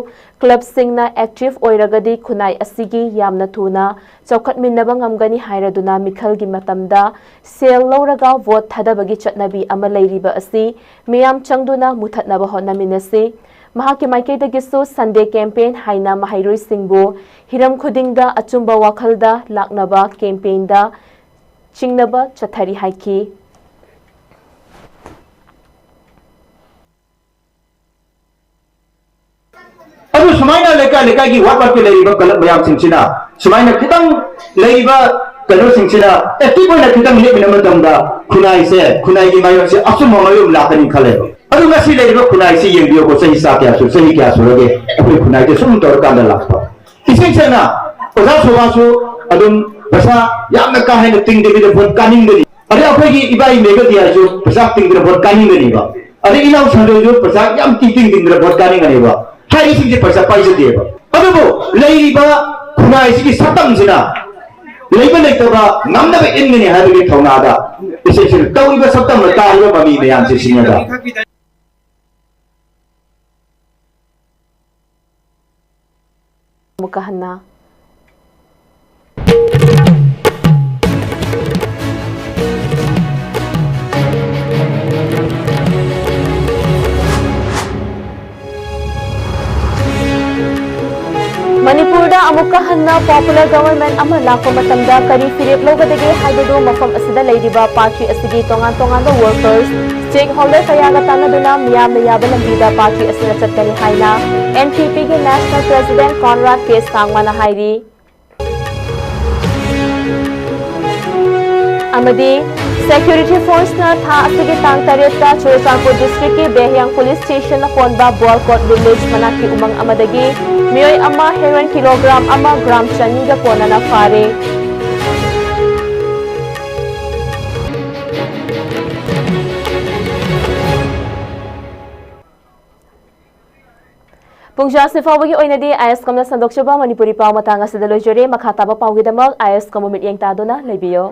ꯀ꯭ꯂꯕꯁꯤꯡꯅ ꯑꯦꯛꯇꯤꯚ ꯑꯣꯏꯔꯒꯗꯤ ꯈꯨꯟꯅꯥꯏ ꯑꯁꯤꯒꯤ ꯌꯥꯝꯅ ꯊꯨꯅ ꯆꯥꯎꯈꯠꯃꯤꯟꯅꯕ ꯉꯝꯒꯅꯤ ꯍꯥꯏꯔꯗꯨꯅ ꯃꯤꯈꯜꯒꯤ ꯃꯇꯝꯗ ꯁꯦꯜ ꯂꯧꯔꯒ ꯚꯣꯠ ꯊꯥꯗꯕꯒꯤ ꯆꯠꯅꯕꯤ ꯑꯃ ꯂꯩꯔꯤꯕ ꯑꯁꯤ ꯃꯤꯌꯥꯝ ꯆꯪꯗꯨꯅ ꯃꯨꯊꯠꯅꯕ ꯍꯣꯠꯅꯃꯤꯟꯅꯁꯤ꯫ ꯃꯍꯥꯛꯀꯤ ꯃꯥꯏꯀꯩꯗꯒꯤꯁꯨ ꯁꯟꯗꯦ ꯀꯦꯝꯄꯦꯟ ꯍꯥꯏꯅ ꯃꯍꯩꯔꯣꯏꯁꯤꯡꯕꯨ ꯍꯤꯔꯝ ꯈꯨꯗꯤꯡꯗ ꯑꯆꯨꯝꯕ ꯋꯥꯈꯜꯗ ꯂꯥꯛꯅꯕ ꯀꯦꯝꯄꯦꯟꯗ ꯆꯤꯡꯅꯕ ꯆꯠꯊꯔꯤ ꯍꯥꯏꯈꯤ꯫ ꯑꯗꯨ ꯁꯨꯃꯥꯏꯅ ꯂꯩꯀꯥꯏ ꯂꯩꯀꯥꯏꯒꯤ ꯋꯥꯔꯗ ꯋꯥꯔꯗꯀꯤ ꯂꯩꯔꯤꯕ ꯀ꯭ꯂꯕ ꯃꯌꯥꯝꯁꯤꯡꯁꯤꯅ ꯁꯨꯃꯥꯏꯅ ꯈꯤꯇꯪ ꯂꯩꯔꯤꯕ ꯀꯩꯅꯣꯁꯤꯡꯁꯤꯅ ꯑꯦꯛꯇꯤꯚ ꯑꯣꯏꯅ ꯈꯤꯇꯪ ꯂꯦꯞꯃꯤꯟꯅꯕ ꯃꯇꯝꯗ ꯈꯨꯟꯅꯥꯏꯁꯦ, ꯈꯨꯟꯅꯥꯏꯒꯤ ꯃꯥꯌꯣꯟꯁꯦ ꯑꯆꯨꯝꯕ ꯃꯥꯌꯣꯟ ꯂꯥꯛꯀꯅꯤ ꯈꯜꯂꯦꯕ꯫ ꯑꯗꯨ ꯉꯁꯤ ꯂꯩꯔꯤꯕ ꯈꯨꯟꯅꯥꯏꯁꯤ ꯌꯦꯡꯕꯤꯌꯨꯀꯣ, ꯆꯍꯤ ꯆꯥ ꯀꯌꯥ ꯁꯨ-, ꯆꯍꯤ ꯀꯌꯥ ꯁꯨꯔꯒꯦ ꯑꯩꯈꯣꯏ ꯈꯨꯟꯅꯥꯏꯁꯦ ꯁꯨꯝ ꯇꯧꯔꯀꯥꯟꯗ ꯂꯥꯛꯄ? ꯏꯁꯦꯡ ꯁꯦꯡꯅ ꯑꯣꯖꯥ ꯁꯣꯕꯥꯁꯨ ꯑꯗꯨꯝ ꯄꯩꯁꯥ ꯌꯥꯝꯅ ꯀꯥ ꯍꯦꯟꯅ ꯇꯤꯡꯗꯕꯤꯗ ꯚꯣꯠ ꯀꯥꯅꯤꯡꯒꯅꯤ꯫ ꯑꯗꯩ ꯑꯩꯈꯣꯏꯒꯤ ꯏꯕꯥꯏ ꯃꯦꯘꯇꯤꯌꯥꯁꯨ ꯄꯩꯁꯥ ꯇꯤꯡꯗꯅ ꯚꯣꯠ ꯀꯥꯅꯤꯡꯒꯅꯤꯕ꯫ ꯑꯗꯩ ꯏꯅꯥꯎ ꯁꯟꯖꯣꯏꯁꯨ ꯄꯩꯁꯥ ꯌꯥꯝ ꯇꯤ-, ꯇꯤꯡ ꯇꯤꯡꯗꯅ ꯚꯣꯠ ꯀꯥꯅꯤꯡꯒꯅꯦꯕ꯫ ꯍꯥꯏꯔꯤꯁꯤꯡꯁꯦ ꯄꯩꯁꯥ ꯄꯥꯏꯖꯗꯦꯕ꯫ ꯑꯗꯨꯕꯨ ꯂꯩꯔꯤꯕ ꯈꯨꯟꯅꯥꯏꯁꯤꯒꯤ ꯁꯛꯇꯝꯁꯤꯅ ꯂꯩꯕ ꯂꯩꯇꯕ ꯉꯝꯅꯕ ꯏꯟꯒꯅꯤ ꯍꯥꯏꯕꯒꯤ ꯊꯧꯅꯥꯗ ꯏꯁꯦꯡ ꯁꯦꯡꯅ ꯇꯧꯔꯤꯕ ꯁꯛꯇꯝꯅ ꯇꯥꯔꯤꯕ ꯃꯃꯤ ꯃꯌꯥꯝꯁꯦ ꯁꯤꯅꯦꯕ꯫ ꯑꯃꯨꯛꯀ ꯍꯟꯅ꯫ ꯃꯅꯤꯄꯨꯔꯗ ꯑꯃꯨꯛꯀ ꯍꯟꯅ ꯄꯣꯄꯨꯂꯔ ꯒꯚꯔꯟꯃꯦꯟꯠ ꯑꯃ ꯂꯥꯛꯄ ꯃꯇꯝꯗ ꯀꯔꯤ ꯐꯤꯔꯦꯞ ꯂꯧꯒꯗꯒꯦ ꯍꯥꯏꯕꯗꯨ ꯃꯐꯝ ꯑꯁꯤꯗ ꯂꯩꯔꯤꯕ ꯄꯥꯔꯇꯤ ꯑꯁꯤꯒꯤ ꯇꯣꯉꯥꯟ ꯇꯣꯉꯥꯟꯕ ꯋꯥꯔꯀꯔꯁ, ꯁ꯭ꯇꯦꯛꯍꯣꯜꯗꯔ ꯀꯌꯥꯒ ꯇꯥꯟꯅꯗꯨꯅ ꯃꯤꯌꯥꯝꯅ ꯌꯥꯕ ꯂꯝꯕꯤꯗ ꯄꯥꯔꯇꯤ ꯑꯁꯤꯅ ꯆꯠꯀꯅꯤ ꯍꯥꯏꯅ ꯑꯦꯟ ꯄꯤ ꯄꯤꯒꯤ ꯅꯦꯁꯅꯦꯜ ꯄ꯭ꯔꯦꯁꯤꯗꯦꯟꯠ ꯀꯣꯟꯔꯥꯗ ꯀꯦ ꯁꯥꯡꯃꯥꯅ ꯍꯥꯏꯔꯤ꯫ ꯑꯃꯗꯤ ꯁꯦꯀ꯭ꯌꯨꯔꯤꯇꯤ ꯐꯣꯔꯁꯅ ꯊꯥ ꯑꯁꯤꯒꯤ ꯇꯥꯡ ꯇꯔꯦꯠꯇ ꯆꯨꯔꯆꯥꯟꯄꯨꯔ ꯗꯤꯁꯇ꯭ꯔꯤꯛꯀꯤ ꯕꯦꯍꯌꯥꯡ ꯄꯨꯂꯤꯁ ꯁ꯭ꯇꯦꯁꯟꯅ ꯀꯣꯟꯕ ꯕꯣꯜꯀꯣꯠ ꯚꯤꯂꯦꯖ ꯃꯅꯥꯛꯀꯤ ꯎꯃꯪ ꯑꯃꯗꯒꯤ ꯃꯤꯑꯣꯏ ꯑꯃ ꯍꯦꯔꯣꯏꯟ ꯀꯤꯂꯣꯒ꯭ꯔꯥꯝ ꯑꯃ ꯒ꯭ꯔꯥꯝ ꯆꯅꯤꯒ ꯀꯣꯟꯅꯅ ꯐꯥꯔꯦ꯫ ꯄꯨꯡꯖꯥꯁꯤ ꯐꯥꯎꯕꯒꯤ ꯑꯣꯏꯅꯗꯤ ꯑꯥꯏ ꯑꯦꯁ ꯀꯝꯅ ꯁꯟꯗꯣꯛꯆꯕ ꯃꯅꯤꯄꯨꯔꯤ ꯄꯥꯎ ꯃꯇꯥꯡ ꯑꯁꯤꯗ ꯂꯣꯏꯖꯔꯦ꯫ ꯃꯈꯥ ꯇꯥꯕ ꯄꯥꯎꯒꯤꯗꯃꯛ ꯑꯥꯏ ꯑꯦꯁ ꯀꯝꯕꯨ ꯃꯤꯠꯌꯦꯡ ꯇꯥꯗꯨꯅ ꯂꯩꯕꯤꯌꯨ꯫